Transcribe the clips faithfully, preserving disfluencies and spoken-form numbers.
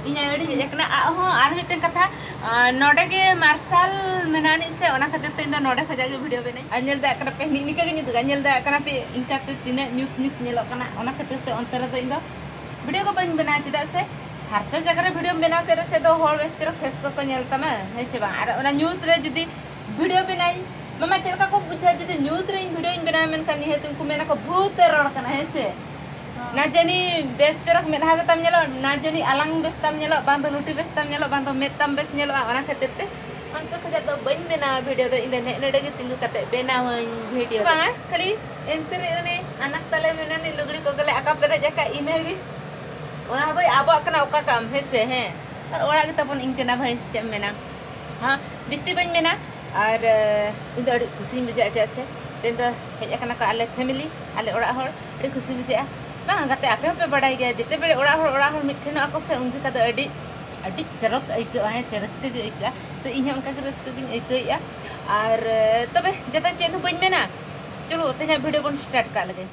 ᱤᱧ ᱟᱭᱳ ᱟᱹᱰᱤ ᱦᱮᱡ ᱟᱠᱟᱱᱟ᱾ ᱟᱜ ᱦᱚᱸ ᱟᱨ ᱢᱤᱫᱴᱮᱱ ᱠᱟᱛᱷᱟ, ᱟᱨ ᱱᱚᱰᱮ ᱜᱮ ᱢᱟᱨᱥᱟᱞ ᱢᱮᱱᱟᱜ ᱟᱹᱱᱤᱡ ᱥᱮ, ᱚᱱᱟ ᱠᱷᱟᱹᱛᱤᱨ ᱛᱮ ᱤᱧ ᱫᱚ ᱱᱚᱰᱮ ᱠᱷᱚᱱᱟᱜ ᱜᱮ ᱵᱷᱤᱰᱤᱭᱳ ᱵᱮᱱᱟᱣ᱾ ᱟᱨ ᱧᱮᱞ ᱫᱟᱲᱮᱭᱟᱜ ᱠᱟᱱᱟ ᱯᱮ, ᱱᱤᱜ ᱱᱤᱝᱠᱟᱹ ᱜᱮ ᱧᱩᱛ ᱠᱟᱱᱟ᱾ ᱧᱮᱞ ᱫᱟᱲᱮᱭᱟᱜ ᱠᱟᱱᱟ ᱯᱮ ᱤᱱᱠᱟᱹᱛᱮ ᱛᱤᱱᱟᱹᱜ ᱧᱩᱛ ᱧᱩᱛ ᱧᱮᱞᱚᱜ ᱠᱟᱱᱟ, ᱚᱱᱟ ᱠᱷᱟᱹᱛᱤᱨ ᱛᱮ ᱚᱱᱛᱮ ᱨᱮᱫᱚ ᱤᱧ ᱫᱚ ᱵᱷᱤᱰᱤᱭᱳ ᱠᱚ ᱵᱟᱹᱧ ᱵᱮᱱᱟᱣᱟ᱾ ᱪᱮᱫᱟᱜ ᱥᱮ ᱯᱷᱟᱨᱪᱟ ᱡᱟᱭᱜᱟ ᱨᱮ ᱵᱷᱤᱰᱤᱭᱳᱢ ᱵᱮᱱᱟᱣ ᱠᱮᱫ ᱨᱮᱥᱮ ᱫᱚ ᱦᱚᱲ ᱵᱮᱥ ᱪᱮᱦᱨᱟ ᱯᱷᱮᱥ ᱠᱚᱠᱚ ᱧᱮᱞ ᱛᱟᱢᱟ, ᱦᱮᱸ ᱪᱮ ᱵᱟᱝ? ᱟᱨ ᱚᱱᱟ ᱧᱩᱛ ᱨᱮ ᱡᱩᱫᱤ ᱵᱷᱤᱰᱤᱭᱳ ᱵᱮᱱᱟᱣᱤᱧ, ᱢᱟᱢᱟ ᱪᱮᱫ ᱞᱮᱠᱟ ᱠᱚ ᱵᱩᱡᱷᱟᱹᱣᱟ? ᱡᱩᱫᱤ ᱧᱩᱛ ᱨᱮ ᱤᱧ ᱵᱷᱤᱰᱤᱭᱳᱧ ᱵᱮᱱᱟᱣᱟ, ᱢᱮᱱᱠᱷᱟᱱ ᱱᱤᱦᱟᱹᱛ ᱩᱱᱠᱩ ᱢᱮᱱᱟ ᱠᱚ ᱵᱷᱩᱛ ᱮ ᱨᱚᱲ ᱠᱟᱱᱟ, ᱦᱮᱸ ᱪᱮ? ᱦᱮᱸ᱾ ᱱᱟ ᱡᱟᱹᱱᱤ ᱵᱮᱥ ᱪᱚᱨᱚᱠ ᱢᱮᱫᱦᱟ ᱜᱮᱛᱟᱢ ᱧᱮᱞᱚᱜ, ᱱᱟ ᱡᱟᱹᱱᱤ ᱟᱞᱟᱝ ᱵᱮᱥ ᱛᱟᱢ ᱧᱮᱞᱚᱜ, ᱵᱟᱝ ᱫᱚ ᱞᱩᱴᱤ ᱵᱮᱥ ᱛᱟᱢ ᱧᱮᱞᱚᱜ, ᱵᱟᱝ ᱫᱚ ᱢᱮᱫ ᱛᱟᱢ ᱵᱮᱥ ᱧᱮᱞᱚᱜᱼᱟ᱾ ᱚᱱᱟ ᱠᱷᱟᱹᱛᱤᱨ ᱛᱮ ᱚᱱᱛᱮ ᱠᱷᱚᱱᱟᱜ ᱫᱚ ᱵᱟᱹᱧ ᱵᱮᱱᱟᱣᱟ ᱵᱷᱤᱰᱤᱭᱳ ᱫᱚ, ᱤᱧ ᱫᱚ ᱱᱮᱜ ᱱᱚᱰᱮ ᱜᱮ ᱛᱤᱸᱜᱩ ᱠᱟᱛᱮ ᱵᱮᱱᱟᱣᱟᱹᱧ ᱵᱷᱤᱰᱤᱭᱳ᱾ ᱵᱟᱝ, ᱠᱷᱟᱹᱞᱤ ᱮᱱᱛᱮ ᱨᱮ ᱚᱱᱮ ᱟᱱᱟᱠ ᱛᱟᱞᱮ ᱢᱮᱱᱟᱱᱤ ᱞᱩᱜᱽᱲᱤ ᱠᱚᱜᱮ ᱞᱮ ᱟᱠᱟ ᱯᱮᱨᱮᱡ ᱟᱠᱟᱫ, ᱤᱱᱟᱹᱜᱮ᱾ ᱚᱱᱟ ᱵᱷᱟᱹᱭ ᱟᱵᱚᱣᱟᱜ ᱠᱟᱱᱟ, ᱚᱠᱟ ᱠᱟᱜ ᱟᱢ, ᱦᱮᱸ ᱪᱮ? ᱦᱮᱸ, ᱟᱨ ᱚᱲᱟᱜ ᱜᱮ ᱛᱟᱵᱚᱱ ᱤᱧ ᱠᱟᱱᱟ ᱵᱷᱟᱹᱭ, ᱪᱮᱫ ᱮᱢ ᱢᱮᱱᱟ? ᱦᱮᱸ, ᱵᱤᱥᱛᱤ ᱵᱟᱹᱧ ᱢᱮᱱᱟ᱾ ᱟᱨ ᱤᱧ ᱫᱚ ᱟᱹᱰᱤ ᱠᱩᱥᱤᱧ ᱵᱩᱡᱷᱟᱹᱜᱼᱟ, ᱪᱮᱫᱟᱜ ᱥᱮ ᱛᱮᱦᱮᱧ ᱫᱚ ᱦᱮᱡ ᱟᱠᱟᱱᱟ ᱠᱚ ᱟᱞᱮ ᱯᱷᱮᱢᱤᱞᱤ, ᱟᱞᱮ ᱚᱲᱟᱜ ᱦᱚᱲ, ᱟᱹᱰᱤ ᱠᱩᱥᱤ ᱵᱩᱡᱷᱟᱹᱜᱼᱟ᱾ ᱵᱟᱝ ᱜᱟᱛᱮ, ᱟᱯᱮ ᱦᱚᱸᱯᱮ ᱵᱟᱲᱟᱭ ᱜᱮᱭᱟ, ᱡᱮᱛᱮ ᱵᱮᱲᱮ ᱚᱲᱟᱜ ᱦᱚᱲ ᱚᱲᱟᱜ ᱦᱚᱲ ᱢᱤᱫ ᱴᱷᱮᱱᱚᱜ ᱟᱠᱚ ᱥᱮ, ᱩᱱ ᱡᱚᱠᱷᱟᱡ ᱫᱚ ᱟᱹᱰᱤ ᱟᱹᱰᱤ ᱪᱚᱨᱚᱠ ᱟᱹᱭᱠᱟᱹᱜᱼᱟ, ᱦᱮᱸ ᱪᱮ, ᱨᱟᱹᱥᱠᱟᱹ ᱜᱮ ᱟᱹᱭᱠᱟᱹᱜᱼᱟ᱾ ᱛᱚ ᱤᱧ ᱦᱚᱸ ᱚᱱᱠᱟ ᱜᱮ ᱨᱟᱹᱥᱠᱟᱹ ᱜᱤᱧ ᱟᱹᱭᱠᱟᱹᱣᱮᱫᱼᱟ᱾ ᱟᱨ ᱛᱚᱵᱮ ᱡᱟᱫᱟ ᱪᱮᱫ ᱦᱚᱸ ᱵᱟᱹᱧ ᱢᱮᱱᱟ, ᱪᱚᱞᱚ ᱛᱮᱦᱮᱧᱟᱜ ᱵᱷᱤᱰᱤᱭᱳ ᱵᱚᱱ ᱥᱴᱟᱨᱴ ᱠᱟᱜ ᱞᱮᱜᱮ᱾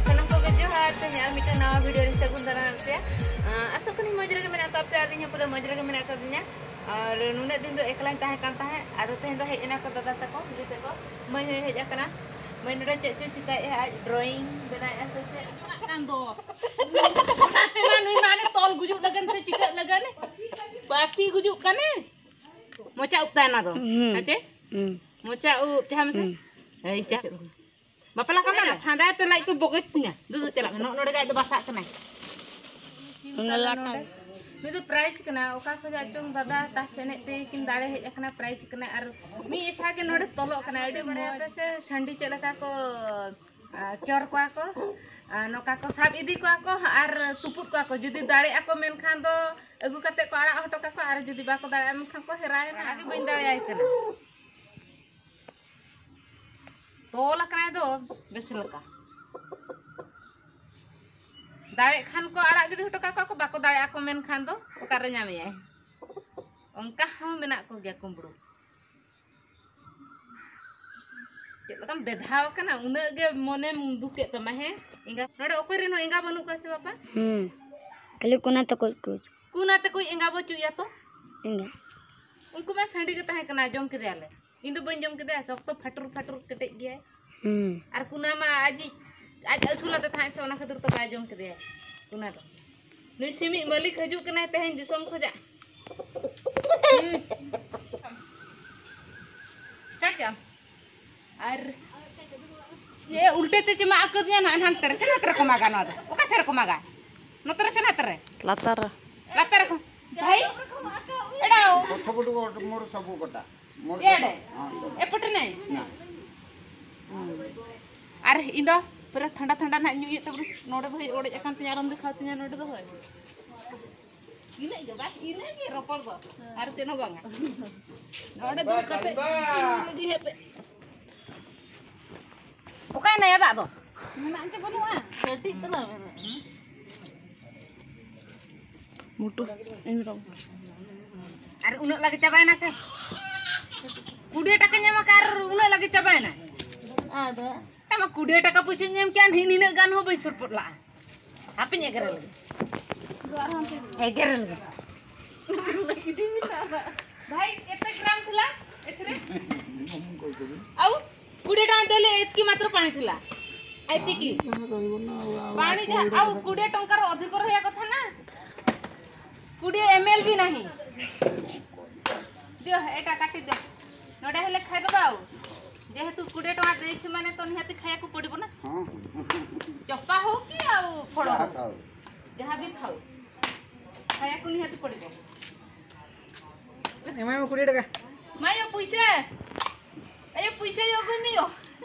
ᱥᱟᱱᱟᱢ ᱠᱚᱜᱮ ᱡᱚᱦᱟᱨ, ᱛᱮᱦᱮᱧ ᱟᱨ ᱢᱤᱫᱴᱟᱝ ᱱᱟᱣᱟ ᱵᱷᱤᱰᱤᱭᱳ ᱨᱤᱧ ᱥᱟᱹᱜᱩᱱ ᱫᱟᱨᱟᱢᱮᱫ ᱯᱮᱭᱟ᱾ ᱟᱸ, ᱟᱥᱚᱜ ᱠᱟᱹᱱᱟᱹᱧ ᱢᱚᱡᱽ ᱨᱮᱜᱮ ᱢᱮᱱᱟᱜ ᱠᱟᱜ ᱯᱮᱭᱟ, ᱟᱹᱞᱤᱧ ᱦᱚᱸ ᱯᱩᱨᱟᱹ ᱢᱚᱡᱽ ᱨᱮᱜᱮ ᱢᱮᱱᱟᱜ ᱟᱠᱟᱫ ᱞᱤᱧᱟ᱾ ᱟᱨ ᱱᱩᱱᱟᱹᱜ ᱫᱤᱱ ᱫᱚ ᱮᱠᱞᱟᱧ ᱛᱟᱦᱮᱸ ᱠᱟᱱ ᱛᱟᱦᱮᱸᱫ, ᱟᱫᱚ ᱛᱮᱦᱮᱧ ᱫᱚ ᱦᱮᱡ ᱮᱱᱟ ᱠᱚ ᱫᱟᱫᱟ ᱛᱟᱠᱚ, ᱦᱤᱞᱤ ᱛᱟᱠᱚ, ᱢᱟᱹᱭ ᱦᱚᱸᱭ ᱦᱮᱡ ᱟᱠᱟᱱᱟ᱾ ᱢᱟᱹᱭ ᱱᱚᱰᱮ ᱪᱮᱫ ᱪᱚᱭ ᱪᱤᱠᱟᱹᱭᱮᱫᱼᱟ, ᱟᱡ ᱰᱨᱚᱭᱤᱝ ᱵᱮᱱᱟᱣᱮᱫᱼᱟ ᱥᱮ ᱪᱮᱫ? ᱪᱟᱞᱟᱜ ᱠᱟᱱ ᱫᱚ᱾ ᱚᱱᱟᱛᱮ ᱢᱟ ᱱᱩᱭ ᱢᱟ ᱦᱟᱱᱮ ᱛᱚᱞ ᱜᱩᱡᱩᱜ ᱞᱟᱹᱜᱤᱫ ᱥᱮ ᱪᱤᱠᱟᱹᱜ ᱞᱟᱹᱜᱤᱫ? ᱯᱟᱹᱥᱤ ᱜᱩᱡᱩᱜ ᱠᱟᱱᱮ᱾ ᱢᱚᱪᱟ ᱩᱵ ᱛᱟᱭ ᱚᱱᱟ ᱫᱚ᱾ ᱦᱩᱸ᱾ ᱦᱮᱸ ᱪᱮ? ᱦᱩᱸ᱾ ᱢᱚᱪᱟ ᱩᱵ, ᱪᱟᱦᱟ ᱢᱮᱥᱮ᱾ ᱦᱩᱸ᱾ ᱦᱮᱸ, ᱪᱮ? ᱵᱟᱯᱞᱟ ᱠᱟᱱᱟ ᱞᱮ? ᱯᱷᱟᱸᱫᱟ ᱛᱮ ᱞᱟᱡ ᱠᱚ ᱵᱚᱜᱚᱡ ᱛᱤᱧᱟ᱾ ᱫᱩᱫᱩ ᱪᱟᱞᱟᱜ ᱢᱮ, ᱱᱚᱜᱼᱚ ᱱᱚᱰᱮ ᱜᱮ ᱟᱡ ᱫᱚ ᱵᱟᱥᱟᱜ ᱠᱟᱱᱟᱭ᱾ ᱞᱟᱴᱟ᱾ ᱱᱩᱭ ᱫᱚ ᱯᱨᱟᱭᱤᱡᱽ ᱠᱟᱱᱟ, ᱚᱠᱟ ᱠᱷᱚᱱᱟᱜ ᱪᱚᱝ ᱫᱟᱫᱟ ᱛᱟᱥ ᱮᱱᱮᱡ ᱛᱮ ᱠᱤᱱ ᱫᱟᱲᱮ ᱦᱮᱡ ᱟᱠᱟᱱᱟ, ᱯᱨᱟᱭᱤᱡᱽ ᱠᱟᱱᱟ᱾ ᱟᱨ ᱢᱤᱫ ᱮᱥᱟ ᱜᱮ ᱱᱚᱰᱮ ᱛᱚᱞᱚᱜ ᱠᱟᱱᱟ, ᱟᱹᱰᱤ ᱢᱚᱡᱽ᱾ ᱥᱮ ᱥᱟᱺᱰᱤ ᱪᱮᱫ ᱞᱮᱠᱟ ᱠᱚ, ᱟ, ᱪᱚᱨ ᱠᱚᱣᱟ ᱠᱚ, ᱟ, ᱱᱚᱝᱠᱟ ᱠᱚ ᱥᱟᱵ ᱤᱫᱤ ᱠᱚᱣᱟ ᱠᱚ ᱟᱨ ᱛᱩᱯᱩᱫ ᱠᱚᱣᱟ ᱠᱚ᱾ ᱡᱩᱫᱤ ᱫᱟᱲᱮᱜ ᱟᱠᱚ ᱢᱮᱱᱠᱷᱟᱱ ᱫᱚ ᱟᱹᱜᱩ ᱠᱟᱛᱮ ᱠᱚ ᱟᱲᱟᱜ ᱦᱚᱴᱚ ᱠᱟᱠᱚᱣᱟ, ᱟᱨ ᱡᱩᱫᱤ ᱵᱟᱠᱚ ᱫᱟᱲᱮᱭᱟᱜᱼᱟ ᱢᱮᱱᱠᱷᱟᱱ ᱠᱚ ᱦᱮᱨᱟᱭᱮᱱᱟ᱾ ᱚᱱᱟ ᱜᱮ ᱵᱟᱹᱧ ᱫᱟᱲᱮᱭᱟᱭ ᱠᱟᱱᱟ᱾ ᱛᱚᱞ ᱟᱠᱟᱱᱟᱭ ᱫᱚ ᱵᱮᱥ ᱞᱮᱠᱟ᱾ ᱫᱟᱲᱮᱜ ᱠᱷᱟᱱ ᱠᱚ ᱟᱲᱟᱜ ᱜᱤᱰᱤ ᱦᱚᱴᱚ ᱠᱟᱠᱚᱣᱟ ᱠᱚ, ᱵᱟᱠᱚ ᱫᱟᱲᱮᱭᱟᱜᱼᱟ ᱠᱚ ᱢᱮᱱᱠᱷᱟᱱ ᱫᱚ ᱚᱠᱟᱨᱮ ᱧᱟᱢᱮᱭᱟᱭ? ᱚᱱᱠᱟ ᱦᱚᱸ ᱢᱮᱱᱟᱜ ᱠᱚᱜᱮᱭᱟ ᱠᱩᱢᱵᱽᱲᱩ᱾ ᱪᱮᱫ ᱞᱮᱠᱟᱢ ᱵᱮᱫᱷᱟᱣ ᱠᱟᱱᱟ, ᱩᱱᱟᱹᱜ ᱜᱮ ᱢᱚᱱᱮᱢ ᱫᱩᱠᱮᱫ ᱛᱟᱢᱟ, ᱦᱮᱸ? ᱮᱸᱜᱟ, ᱱᱚᱰᱮ ᱚᱠᱚᱭ ᱨᱮᱱ ᱦᱚᱸ ᱮᱸᱜᱟ ᱵᱟᱹᱱᱩᱜ ᱠᱚᱣᱟ ᱥᱮ ᱵᱟᱯᱟ? ᱦᱩᱸ᱾ ᱠᱷᱟᱹᱞᱤ ᱠᱚᱱᱟ ᱛᱟᱠᱚ ᱠᱚ᱾ ᱠᱚᱱᱟ ᱛᱟᱠᱚ ᱮᱸᱜᱟ ᱵᱟᱹᱪᱩᱜ ᱭᱟ ᱛᱚ? ᱮᱸᱜᱟ᱾ ᱩᱱᱠᱩ ᱢᱟ ᱥᱟᱺᱰᱤ ᱜᱮ ᱛᱟᱦᱮᱸ ᱠᱟᱱᱟ, ᱡᱚᱢ ᱠᱮᱫᱮᱭᱟᱞᱮ᱾ ᱤᱧ ᱫᱚ ᱵᱟᱹᱧ ᱡᱚᱢ ᱠᱮᱫᱮᱭᱟ, ᱥᱚᱠᱛᱚ ᱯᱷᱟᱴᱩᱨ ᱯᱷᱟᱴᱩᱨ ᱠᱮᱴᱮᱡ ᱜᱮᱭᱟᱭ᱾ ᱦᱩᱸ᱾ ᱟᱨ ᱠᱩᱱᱟ ᱢᱟ ᱟᱡᱤᱡ, ᱟᱡ ᱟᱹᱥᱩᱞ ᱟᱫᱮ ᱛᱟᱦᱮᱸᱫ ᱥᱮ, ᱚᱱᱟ ᱠᱷᱟᱹᱛᱤᱨ ᱛᱮ ᱵᱟᱭ ᱡᱚᱢ ᱠᱮᱫᱮᱭᱟ ᱠᱩᱱᱟ ᱫᱚ᱾ ᱱᱩᱭ ᱥᱤᱢᱤᱡ ᱢᱟᱹᱞᱤᱠ ᱦᱤᱡᱩᱜ ᱠᱟᱱᱟᱭ ᱛᱮᱦᱮᱧ ᱫᱤᱥᱚᱢ ᱠᱷᱚᱡᱟᱜ᱾ ᱦᱩᱸ᱾ ᱥᱴᱟᱨᱴ ᱠᱮᱜ ᱟᱢ? ᱟᱨ ᱮ ᱩᱞᱴᱟᱹ ᱛᱮ ᱪᱮᱢᱟᱜ ᱟᱹᱠᱟᱹᱫᱤᱧᱟ ᱱᱟᱜ, ᱦᱟᱱᱛᱮ ᱨᱮ ᱥᱮ ᱱᱟᱛᱮ ᱨᱮᱠᱚ ᱢᱟᱜᱟ ᱱᱚᱣᱟ ᱫᱚ᱾ ᱚᱠᱟ ᱥᱮᱫ ᱨᱮᱠᱚ ᱢᱟᱜᱟ? ᱱᱚᱛᱮ ᱨᱮ ᱥᱮ ᱱᱟᱛᱮ ᱨᱮ? ᱞᱟᱛᱟᱨ ᱨᱮ᱾ ᱞᱟᱛᱟᱨ ᱨᱮᱠᱚ᱾ ᱵᱷᱟᱭ, ᱮᱰᱟᱣ᱾ ᱯᱨᱚᱛᱷᱚᱢ ᱴᱩᱠᱩ ᱢᱳᱨ ᱥᱚᱵᱩ ᱠᱚᱴᱟ᱾ ᱢᱳᱨ ᱮᱰᱮ᱾ ᱥᱚᱵᱩ᱾ ᱦᱮᱸ, ᱥᱚᱵᱩ᱾ ᱮᱯᱚᱴᱮ ᱱᱟᱭ᱾ ᱱᱟ᱾ ᱟᱨ ᱤᱧ ᱫᱚ ᱯᱩᱨᱟᱹ ᱴᱷᱟᱱᱰᱟ ᱴᱷᱟᱱᱰᱟ ᱱᱟᱜ ᱧᱩᱭᱮᱫ ᱛᱟᱵᱚᱱ᱾ ᱱᱚᱰᱮ ᱵᱷᱟᱹᱭ ᱚᱲᱮᱡ ᱟᱠᱟᱱ ᱛᱤᱧᱟ, ᱟᱨ ᱟᱢ ᱫᱚ ᱠᱷᱟᱣ ᱛᱤᱧᱟ ᱱᱚᱰᱮ ᱫᱚ ᱦᱳᱭ᱾ ᱤᱱᱟᱹᱜ ᱜᱮ ᱵᱟᱥ, ᱤᱱᱟᱹᱜ ᱜᱮ ᱨᱚᱯᱚᱲ ᱫᱚ᱾ ᱟᱨ ᱪᱮᱫ ᱦᱚᱸ ᱵᱟᱝᱟ᱾ ᱱᱚᱰᱮ ᱫᱩᱲᱩᱵ ᱠᱟᱛᱮ ᱤᱫᱤ ᱦᱮᱡ ᱯᱮ᱾ ᱚᱠᱟᱭᱮᱱᱟ ᱭᱟ ᱫᱟᱜ ᱫᱚ? ᱢᱮᱱᱟᱜ ᱪᱮ ᱵᱟᱹᱱᱩᱜᱼᱟ? ᱠᱟᱹᱴᱤᱡ ᱛᱟᱞᱟᱝ ᱢᱮᱱᱟᱜᱼᱟ᱾ ᱢᱩᱴᱩ, ᱤᱧ ᱨᱚᱝ᱾ ᱟᱨ ᱩᱱᱟᱹᱜ ᱞᱟᱜᱮ ᱪᱟᱵᱟᱭᱮᱱᱟ ᱥᱮ? ᱠᱩᱲᱤ ᱴᱟᱠᱟᱧ ᱮᱢ ᱟᱠᱟᱫ ᱟᱨ ᱩᱱᱟᱹᱜ ᱞᱟᱜᱮ ᱪᱟᱵᱟᱭᱮᱱᱟ? ᱟᱫᱚ? ᱛᱟᱢᱟ ᱠᱩᱲᱤ ᱴᱟᱠᱟ ᱯᱚᱭᱥᱟᱧ ᱮᱢ ᱠᱮᱭᱟ, ᱱᱤ-, ᱱᱤᱱᱟᱹᱜ ᱜᱟᱱ ᱦᱚᱸ ᱵᱟᱹᱧ ᱥᱚᱨᱯᱚᱫ ᱞᱟᱜᱼᱟ᱾ ᱦᱟᱯᱮᱧ ᱮᱜᱮᱨ ᱞᱮᱜᱮ᱾ ᱮᱜᱮᱨ ᱞᱮᱜᱮ᱾ ଭାଇ, କେତେ ଗ୍ରାମ ଥିଲା ଏଥିରେ? ଆଉ କୋଡ଼ିଏ ଟଙ୍କା ଦେଲେ ଏତିକି ମାତ୍ର ପାଣି ଥିଲା। ଏତିକି। ପାଣି ଯାହା, ଆଉ କୋଡ଼ିଏ ଟଙ୍କାର ଅଧିକ ରହିବା କଥା ନା। କୋଡ଼ିଏ ଏମ୍ ଏଲ୍ ବି ନାହିଁ। ଦିଅ, ଏଇଟା କାଟିଦିଅ। ନଡ଼ିଆ ହେଲେ ଖାଇଦେବା ଆଉ। ଯେହେତୁ କୋଡ଼ିଏ ଟଙ୍କା ଦେଇଛି ମାନେ ତ ନିହାତି ଖାଇବାକୁ ପଡ଼ିବ ନା। ହଁ। ଚୋପା ହଉ କି ଆଉ ଫଳ ଯାହା ହଉ। ଥାଉ। ଯାହା ବି ଥାଉ। ଖାଇବାକୁ ନିହାତି ପଡ଼ିବ। ᱮᱢᱟᱭ ᱢᱮ ᱠᱩᱲᱤ ᱴᱟᱠᱟ᱾ ᱢᱟᱭᱳ ᱯᱩᱭᱥᱟᱹ᱾ ᱟᱭᱳ ᱯᱩᱭᱥᱟᱹ ᱭᱳ ᱟᱹᱜᱩᱭ ᱢᱮ ᱭᱳ᱾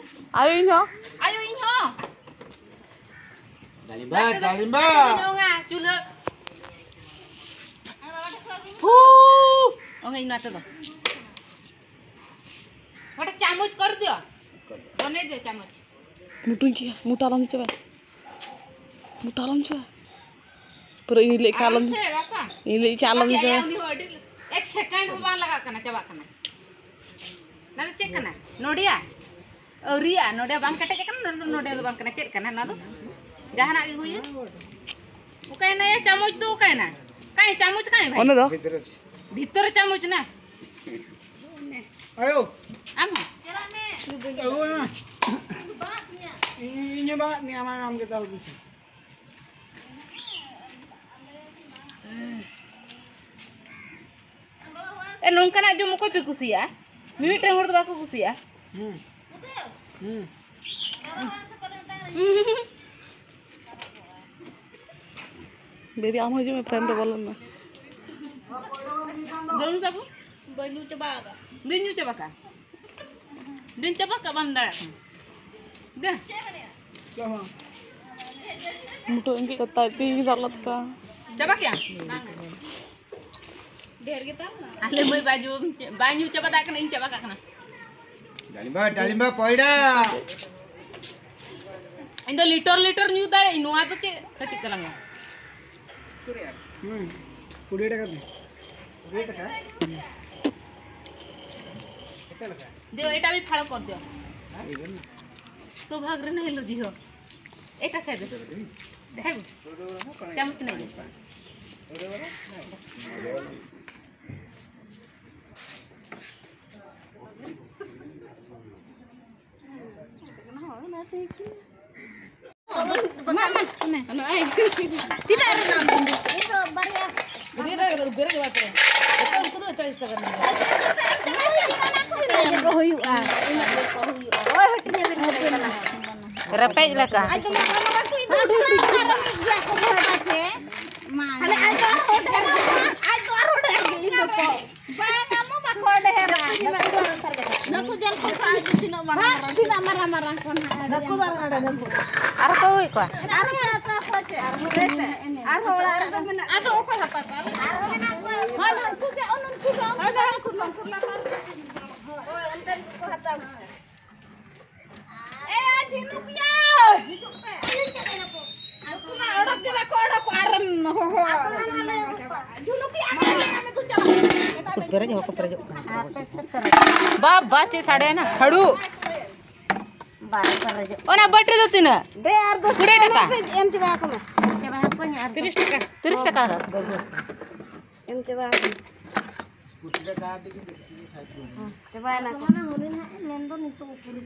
ᱟᱭᱳ ᱤᱧ ᱦᱚᱸ᱾ ᱟᱭᱳ ᱤᱧ ᱦᱚᱸ᱾ ᱰᱟᱞᱤᱢᱵᱟ, ᱰᱟᱞᱤᱢᱵᱟ᱾ ᱚᱝᱟ, ᱪᱩᱞᱦᱟᱹ᱾ ᱦᱩ᱾ ᱚᱝᱟ, ᱤᱧ ᱱᱚᱛᱮ ᱫᱚ᱾ ଗୋଟେ ଚାମଚ କରିଦିଅ। ବନେଇ ଦିଅ ଚାମଚ। ᱢᱩᱴᱩᱧ ᱪᱮᱭᱟ, ᱢᱩᱴᱟ ᱟᱞᱚᱢ ᱪᱟᱵᱟ᱾ ᱢᱩᱴᱟ ᱟᱞᱚᱢ ᱪᱟᱵᱟ᱾ ᱯᱩᱨᱟᱹ ᱤᱧ ᱞᱟᱹᱭ ᱠᱷᱟᱱ ᱟᱞᱚᱢ, ᱟᱞᱚᱢ ᱪᱟᱵᱟ, ᱵᱟᱯᱟ᱾ ᱤᱧ ᱞᱟᱹᱭ ᱠᱷᱟᱱ ᱟᱞᱚᱢ ᱵᱟᱯᱟ, ᱪᱟᱵᱟ᱾ ᱩᱱᱤ ᱦᱚᱸ ᱟᱹᱰᱤ, ᱮ, ᱮᱠ ᱥᱮᱠᱮᱱᱰ ᱦᱚᱸ ᱵᱟᱝ ᱞᱟᱜᱟᱜ ᱠᱟᱱᱟ, ᱪᱟᱵᱟᱜ ᱠᱟᱱᱟ᱾ ᱚᱱᱟ ᱫᱚ ᱪᱮᱫ ᱠᱟᱱᱟ? ᱱᱚᱰᱤᱭᱟ? ᱟᱹᱣᱨᱤᱭᱟ, ᱱᱚᱰᱤᱭᱟ ᱵᱟᱝ ᱠᱮᱴᱮᱡ ᱟᱠᱟᱱᱟ, ᱱᱚᱰᱮ ᱫᱚ, ᱱᱚᱰᱤᱭᱟ ᱫᱚ ᱵᱟᱝ ᱠᱟᱱᱟ᱾ ᱪᱮᱫ ᱠᱟᱱᱟ ᱱᱚᱣᱟ ᱫᱚ? ᱡᱟᱦᱟᱱᱟᱜ ᱜᱮ ᱦᱩᱭᱩᱜ᱾ ᱚᱠᱟᱭᱮᱱᱟᱭᱟ ᱪᱟᱢᱚᱪ ᱫᱚ, ᱚᱠᱟᱭᱮᱱᱟ? ᱚᱠᱟᱭ ᱪᱟᱢᱚᱪ, ᱚᱠᱟᱭ ᱵᱷᱟᱭ? ᱚᱱᱟ ᱫᱚ? ᱵᱷᱤᱛᱚᱨ ᱨᱮ ᱪᱟᱢᱚᱪ ᱱᱟ᱾ ᱟᱭᱳ᱾ ᱟᱢ ᱦᱚᱸ? ᱟᱹᱜᱩ ᱢᱮ᱾ ᱤᱧ, ᱤᱧ ᱦᱚᱸ ᱵᱟᱝ, ᱱᱤᱭᱟᱹ ᱟᱢᱟᱜ ᱟᱢ ᱜᱮ ᱛᱟᱦᱚᱞᱮ᱾ ᱮ, ᱱᱚᱝᱠᱟᱱᱟᱜ ᱡᱚᱢ ᱚᱠᱚᱭ ᱯᱮ ᱠᱩᱥᱤᱭᱟᱜᱼᱟ? ᱢᱤᱢᱤᱫᱴᱟᱝ ᱦᱚᱲ ᱫᱚ ᱵᱟᱠᱚ ᱠᱩᱥᱤᱭᱟᱜᱼᱟ᱾ ᱦᱩᱸ᱾ ᱦᱩᱸ᱾ ᱵᱮᱵᱤ, ᱟᱢ ᱦᱚᱸ ᱦᱤᱡᱩᱜ ᱢᱮ, ᱯᱷᱨᱮᱢ ᱨᱮ ᱵᱚᱞᱚᱱ ᱢᱮ᱾ ᱜᱚᱨᱚᱢ ᱥᱟᱵᱩᱱ? ᱵᱟᱹᱧ ᱧᱩ ᱪᱟᱵᱟ ᱟᱠᱟᱫ᱾ ᱵᱟᱹᱧ ᱧᱩ ᱪᱟᱵᱟ ᱠᱟᱜ᱾ ᱵᱟᱹᱧ ᱪᱟᱵᱟ ᱠᱟᱜ, ᱵᱟᱢ ᱫᱟᱲᱮᱭᱟᱜ ᱠᱟᱱᱟ᱾ ᱫᱮ᱾ ᱢᱩᱴᱷᱟᱹᱱ ᱤᱧ ᱥᱟᱛᱟᱭ ᱛᱤ ᱥᱟᱵ ᱞᱮᱫ ᱠᱚᱣᱟ᱾ ᱪᱟᱵᱟ ᱠᱮᱜᱼᱟᱢ? ᱰᱷᱮᱨ ᱜᱮ ᱛᱟᱢ᱾ ᱟᱞᱮ ᱢᱟᱹᱭ ᱵᱟᱭ ᱧᱩ, ᱵᱟᱭ ᱧᱩ ᱪᱟᱵᱟ ᱫᱟᱲᱮᱭᱟᱜ ᱠᱟᱱᱟ, ᱤᱧ ᱪᱟᱵᱟ ᱠᱟᱜ ᱠᱟᱱᱟ᱾ ᱰᱟᱞᱤᱢᱵᱟ, ᱰᱟᱞᱤᱢᱵᱟ, ᱯᱚᱭᱰᱟ᱾ ᱤᱧ ᱫᱚ ᱞᱤᱴᱚᱨ ᱞᱤᱴᱚᱨ ᱧᱩ ᱫᱟᱲᱮᱭᱟᱜ ᱟᱹᱧ, ᱱᱚᱣᱟ ᱫᱚ ᱪᱮᱫ ᱠᱟᱹᱴᱤᱡ ᱛᱟᱞᱟᱝᱟ᱾ ᱦᱩᱸ, ᱠᱩᱲᱤ ᱴᱟᱠᱟ ᱫᱮ᱾ ᱠᱩᱲᱤ ᱴᱟᱠᱟ? ᱫᱮᱣ, ᱮᱴᱟ ᱵᱷᱤ ᱯᱷᱟᱲᱚ ᱠᱚᱨ ᱫᱮᱣ᱾ ᱛᱚ ᱵᱷᱟᱜᱽ ᱨᱮ ᱱᱟᱦᱤ ᱞᱩᱫᱤ ᱦᱚ᱾ ᱮᱴᱟ ᱠᱷᱟᱭ ᱫᱮ᱾ ᱠᱷᱟᱭ ᱵᱚ᱾ ᱪᱟᱢᱚᱪ ᱱᱟᱦᱤ᱾ ᱛᱤᱱᱟᱹᱜ ᱨᱮ ᱧᱟᱢ ᱠᱮᱫᱟ? ᱤᱧ ᱫᱚ ᱵᱟᱨᱭᱟ᱾ ᱵᱮᱨᱮᱞ ᱵᱟᱛ ᱨᱮ᱾ ᱩᱱᱠᱩ ᱫᱚ ᱪᱟᱞᱤᱥ ᱴᱟᱠᱟ ᱨᱮᱱᱟᱜ᱾ ᱠᱚ ᱦᱩᱭᱩᱜᱼᱟ᱾ ᱳᱭ ᱦᱟᱹᱴᱤᱧ ᱟᱹᱵᱤᱱ ᱠᱟᱱᱟ᱾ ᱨᱮᱯᱮᱡ ᱞᱮᱠᱟ᱾ ᱟᱡ ᱫᱚ ᱢᱟᱨᱟᱝ ᱢᱟᱨᱟᱝ ᱠᱚ ᱤᱫᱤ ᱦᱚᱴᱚ ᱠᱟᱜᱼᱟ᱾ ᱢᱟ᱾ ᱦᱟᱱᱮ ᱟᱡ ᱫᱚ ᱟᱨᱦᱚᱸ ᱚᱸᱰᱮ ᱟᱡ ᱫᱚ ᱟᱨᱦᱚᱸ ᱚᱸᱰᱮ ᱤᱧ ᱫᱚ ᱠᱚ᱾ ᱵᱟᱝ, ᱟᱢ ᱢᱟ ᱵᱟᱠᱚ ᱰᱷᱮᱨᱟ᱾ ᱱᱟᱹᱠᱩ ᱡᱟᱞ ᱠᱚ ᱥᱟᱵ ᱤᱫᱤ ᱛᱤᱱᱟᱹᱜ ᱢᱟᱨᱟᱝ ᱦᱮᱸ, ᱢᱟᱨᱟᱝ᱾ ᱛᱤᱱᱟᱹᱜ ᱢᱟᱨᱟᱝ ᱢᱟᱨᱟᱝ ᱠᱚ ᱱᱟᱦᱟᱜ ᱟᱹᱰᱤ ᱱᱟᱹᱠᱩ ᱫᱚ ᱟᱢᱫᱟ᱾ ᱟᱨ ᱚᱸᱰᱮ ᱱᱟᱹᱠᱩ᱾ ᱟᱨ ᱚᱠᱚᱭ ᱠᱚ? ᱟᱨ ᱚᱠᱚᱭ ᱠᱚ? ᱟᱨᱦᱚᱸ ᱚᱲᱟᱜ ᱨᱮᱫᱚ ᱢᱮᱱᱟᱜ ᱟᱫᱚ ᱚᱠᱚᱭ ᱦᱟᱛᱟᱣ ᱠᱚᱣᱟ? ᱟᱨᱦᱚᱸ ᱢᱮᱱᱟᱜ ᱠᱚᱣᱟ᱾ ᱦᱳᱭ, ᱱᱩᱠᱩ ᱜᱮ, ᱩᱱᱠᱩ ᱜᱮ, ᱩᱱᱠᱩ ᱦᱳᱭ, ᱜᱮ᱾ ᱦᱳᱭ, ᱩᱱᱠᱩ ᱜᱮ᱾ ᱦᱳᱭ, ᱚᱱᱛᱮ ᱨᱮᱠᱚ ᱦᱟᱛᱟᱣ ᱠᱚᱣᱟ᱾ ᱮ, ᱡᱷᱤᱱᱩᱠ ᱭᱟ! ᱱᱩᱠᱩ ᱢᱟ ᱚᱰᱚᱠ ᱜᱮ ᱵᱟᱠᱚ ᱚᱰᱚᱠᱚᱜᱼᱟ ᱟᱨ ᱦᱚᱦᱚ᱾ ᱡᱷᱤᱱᱩᱠ ᱭᱟ, ᱟᱢ ᱫᱚ ᱪᱟᱞᱟᱜ ᱢᱮ᱾ ᱯᱮᱨᱮᱡ ᱦᱚᱸ ᱵᱟᱠᱚ ᱯᱮᱨᱮᱡᱚᱜ ᱠᱟᱱᱟ᱾ ᱟᱯᱮ ᱥᱮ ᱯᱮᱨᱮᱡ᱾ ᱵᱟᱵ, ᱵᱟ, ᱪᱮᱫ ᱥᱟᱰᱮᱭᱮᱱᱟ? ᱦᱟᱹᱲᱩ᱾ ᱵᱟᱭ ᱯᱮᱨᱮᱡᱚᱜ᱾ ᱚᱱᱟ ᱵᱟᱹᱴᱤ ᱫᱚ ᱛᱤᱱᱟᱹᱜ? ᱫᱮ, ᱟᱨ ᱫᱚᱥ ᱠᱩᱲᱤ ᱴᱟᱠᱟ᱾ ᱴᱟᱠᱟ ᱯᱮ ᱮᱢ ᱪᱟᱵᱟ ᱟᱠᱚ ᱢᱮ᱾ ᱮᱢ ᱪᱟᱵᱟ ᱟᱠᱚᱣᱟᱹᱧ ᱟᱨ ᱛᱤᱨᱤᱥ ᱴᱟᱠᱟ᱾ ᱛᱤᱨᱤᱥ ᱴᱟᱠᱟ᱾ ᱮᱢ ᱪᱟᱵᱟ ᱟᱠᱚ ᱢᱮ᱾ ᱪᱟᱵᱟᱭᱮᱱᱟ ᱠᱚ᱾ ᱢᱮᱱᱫᱚ ᱱᱤᱛᱚᱜ ᱠᱩᱲᱤ